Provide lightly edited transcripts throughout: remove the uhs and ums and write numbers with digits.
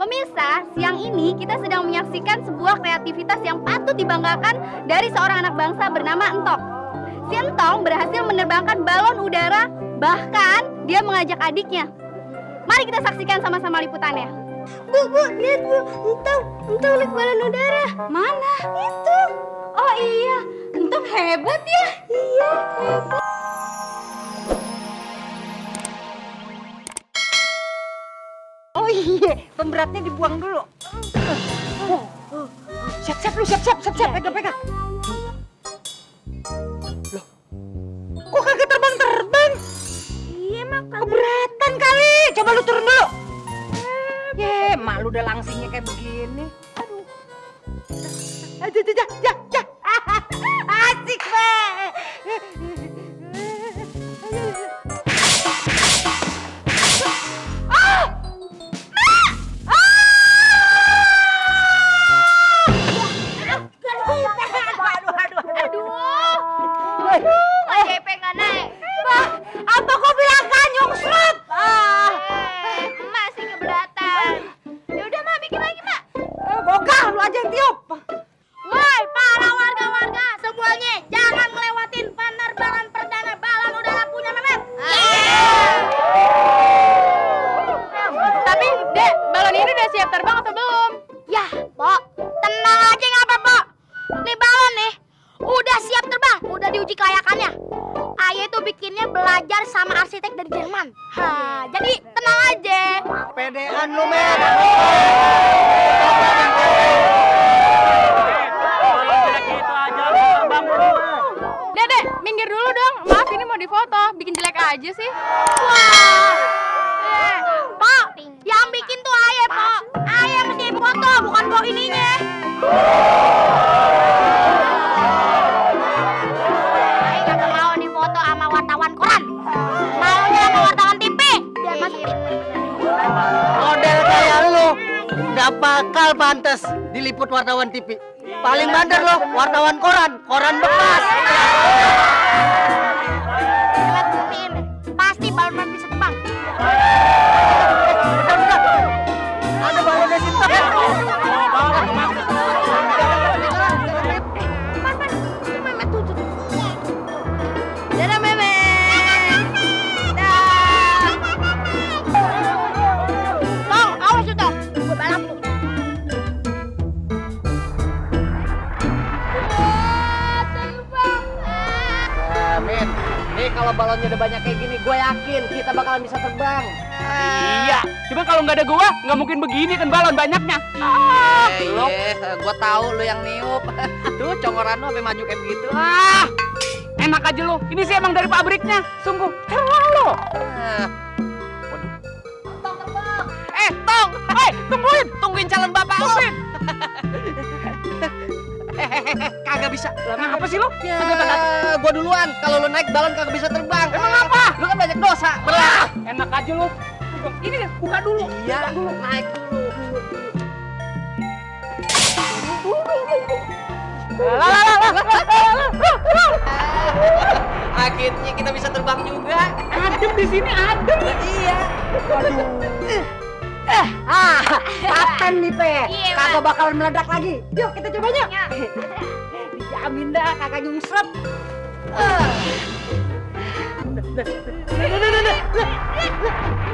Pemirsa, siang ini kita sedang menyaksikan sebuah kreativitas yang patut dibanggakan dari seorang anak bangsa bernama Entok. Si Entong berhasil menerbangkan balon udara, bahkan dia mengajak adiknya. Mari kita saksikan sama-sama liputannya. Bu, lihat Bu, Entong naik balon udara. Mana? Itu. Oh iya, Entong hebat ya. Iya, hebat. Oh iya, pemberatnya dibuang dulu. Siap-siap lu, siap-siap, pegang. Loh, kok kagak terbang? Iya, Mak. Keberatan kali, coba lu turun dulu. Mak lu udah langsingnya kayak begini. Aduh. Ja. Asik, Pak. JP nggak naik. Apa kau bilang kan nyungsrut? Emak sih keberatan. Ya udah Mak, bikin lagi Mak. Bogah lu aja yang tiup. Woi, para warga-warga semuanya, jangan ngelewatin penerbangan perdana balon udara punya Mehmet. Tapi, Dek, balon ini udah siap terbang atau belum? Ya, Pok, tenang aja ngapa, Pok? Nih balon nih, udah siap terbang, udah diuji kelayakannya. Ayah itu bikinnya belajar sama arsitek dari Jerman. Jadi tenang aja. Pedean lu, men. Dek, minggir dulu dong. Maaf, ini mau difoto. Bikin jelek aja sih. Wah, Pok, yang bikin tuh ayah, Pok. Ayah mesti foto, bukan Pok ininya. Ayah kagak mau difoto sama wartawan koran. Maunya sama wartawan TV. Biar masuk TV. Model kayak lu nggak bakal pantas diliput wartawan TV. Paling bandar lo wartawan koran bekas. Lewat buktiin deh. Pasti balon Mehmet bisa terbang. Bentar. Ada balonnya Sinta. Mehmet tuh. Dadah, Memet. Dah. Tong, awas tuh, Tong. Gue balap lu. Min, nih kalau balonnya udah banyak kayak gini, gue yakin kita bakalan bisa terbang. Iya, cuma kalau nggak ada gua, nggak mungkin begini kan balon banyaknya. Gue tahu lu yang niup. Tuh, conggoran lu sampai maju kayak begitu. Enak aja lu, ini sih emang dari pabriknya. Sungguh, terlalu. Tong, tungguin calon bapak lu. Kagak bisa. Lah, apa sih lu? Gua duluan. Kalau lu naik balon kagak bisa terbang. Emang apa? Lu kan banyak dosa. Enak aja lu. Ini deh, buka dulu. Iya, naik dulu. Akhirnya kita bisa terbang juga. Adem di sini, adem. Iya. Paten nih, Pe. Iya, Kagak bakalan meledak lagi. Yuk, kita coba yuk. Dijamin dah kagak nyungsrep.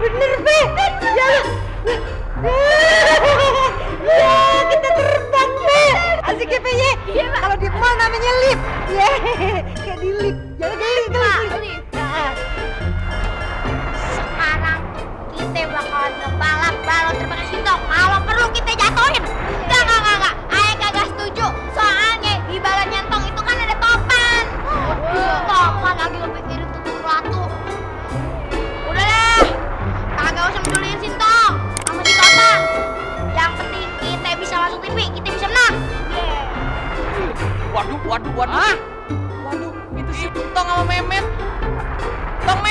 Bener, Pe. Ya, kita terbang, Pe. Asik ya, Pe, ya? Kalau di mall namanya lift. Ya, kayak di lift. Jangan geli. Sekarang kita bakalan ngebalap balon terbang Sintong. Kalau perlu kita jatuhin. Enggak. Ayah kagak setuju. Soalnya di balon nyentong itu kan ada topan. Topan lagi ngepikirin tutur ratu. Udah deh. Kagak usah peduliin Sintong sama si topan. Yang penting kita bisa masuk TV, kita bisa menang. Waduh. Waduh, itu si Tong sama Memet. Tong,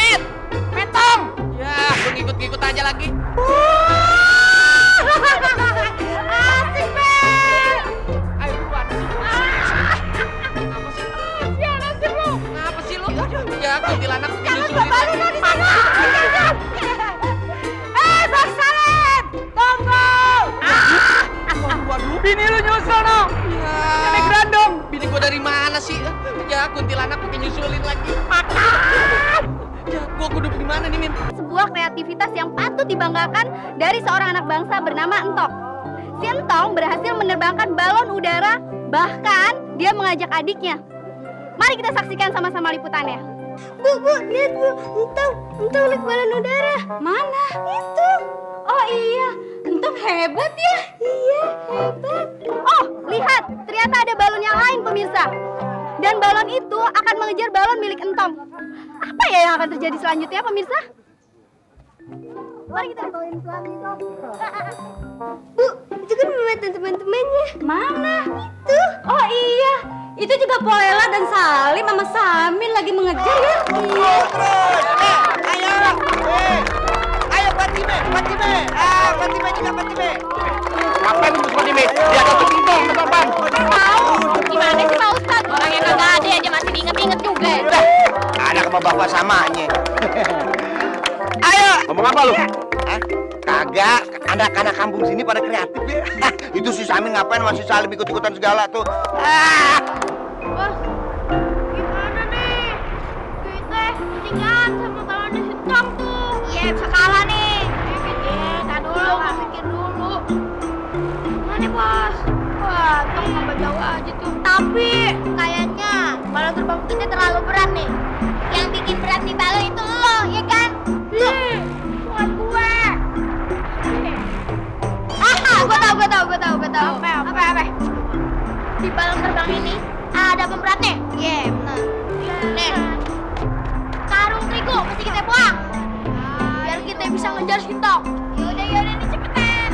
Metong. Ya, lu ngikut-ngikut aja lagi. Asik, Bel. Ayo duluan. Ngapa sih lu? Ya, kuntilanak nyusulin. Bang Salim, tunggu. Bini lu nyusul no. Nenek Grandong. Bini gua dari mana sih? Ya kuntilanak pakai nyusulin lagi. Ya gua kudu di mana nih, Min? Sebuah kreativitas yang patut dibanggakan dari seorang anak bangsa bernama Entok. Si Entong berhasil menerbangkan balon udara, bahkan dia mengajak adiknya. Mari kita saksikan sama-sama liputannya. Bu, lihat Bu, Entong lihat balon udara. Mana? Itu. Oh iya, Entong hebat ya. Iya, hebat. Oh, lihat, ternyata ada balon yang lain pemirsa. Dan balon itu akan mengejar balon milik Entong. Apa ya yang akan terjadi selanjutnya pemirsa? Mari kita bawain selanjutnya. Bu, itu kan Memet dan teman-temannya. Mana? Itu. Oh iya, itu juga Poela dan Salim sama Samin lagi mengejar ya. Iya. Ayo Fatime. Fatime juga Fatime. Ngapain lu Fatime? Dia akan ketinggal ke depan. Tahu? Gimana sih Pak Ustadz? Orang yang kagak ada aja masih diinget-inget juga. Ada sama bapak samanya. Ayo. Ngomong apa lu? Hah? Kagak, anak-anak kampung sini pada kreatif ya. Itu si Samin ngapain masih Salim ikut-ikutan segala tuh. Bos, gimana nih? Kita ketinggalan sama balon si Entong tuh. Iya, bisa kalah nih. Kita dulu, pikir dulu. Gimana Bos? Wah, Entong tambah jauh aja tuh. Tapi kayaknya balon terbang kita terlalu berat nih. Yang bikin berat di balon itu lo, ya kan? Bukan gue. Gue tahu. Apa? Di balon terbang ini ada pemberatnya. Iya, benar. Nih, karung terigu mesti kita buang. Biar kita bisa ngejar si Entong. Yaudah nih cepetan.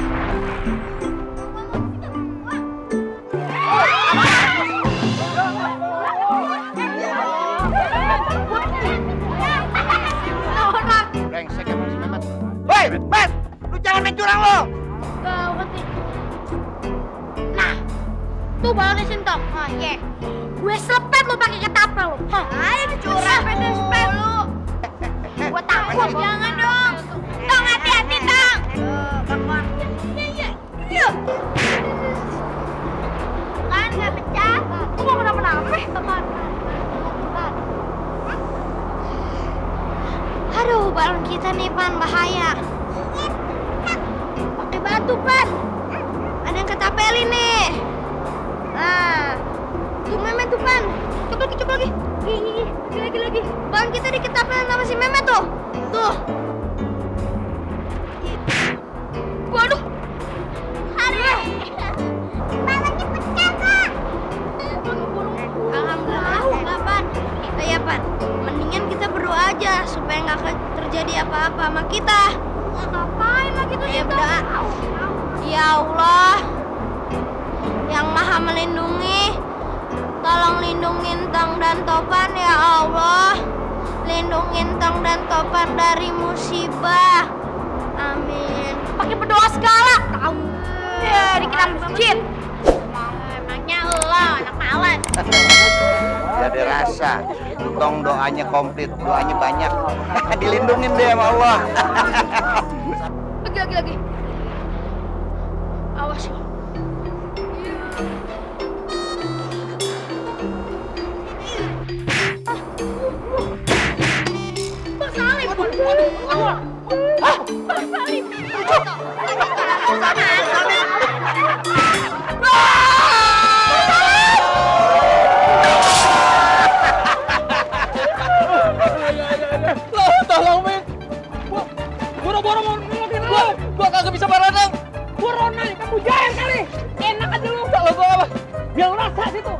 Brengsek emang si Mehmet. Woi, Met! Lu jangan main curang lo! Gawat nih. Nah, tuh balonnya si Entong. Ah, iya. Gue selepet lu pakai ketapel lu. Hah, ayo dicurang. Sepet lu. Gue takut. Jangan dong. Tong, hati-hati, Tong. Iya. Kan nggak pecah. Gue mau kenapa-napa. Aduh, balon kita nih, Pan. Bahaya. Pakai batu, Pan. Ada yang ketapelin nih. Nah, tuh Memet tuh, Pan. Coba lagi. Lagi. Balon kita diketapelin sama si Memet tuh. Tuh. Waduh. Aduh. Balonnya pecah, Kak. Alhamdulillah, enggak, Pan. Ya, Pan. Mendingan kita berdoa aja supaya nggak terjadi apa-apa sama kita. Ngapain lagi tuh? Ya berdoa. Ya Allah, yang Maha Melindungi, tolong lindungin Entong dan Topan ya Allah. Lindungin Entong dan Topan dari musibah. Amin. Pakai berdoa segala. Tahu? Ya, dikira masjid. Emangnya lo anak malas. Jadi rasa Entong doanya komplit, doanya banyak. Dilindungin deh sama Allah. Lagi. Awas. Bang Salim. Bang Salim. Tolong, Min. Boro-boro mau nolongin lu. Gua kagak bisa berenang. Gua Ronald, kamu jalan kali. Enak aja lu. Kalau gua apa? Biar rasa situ.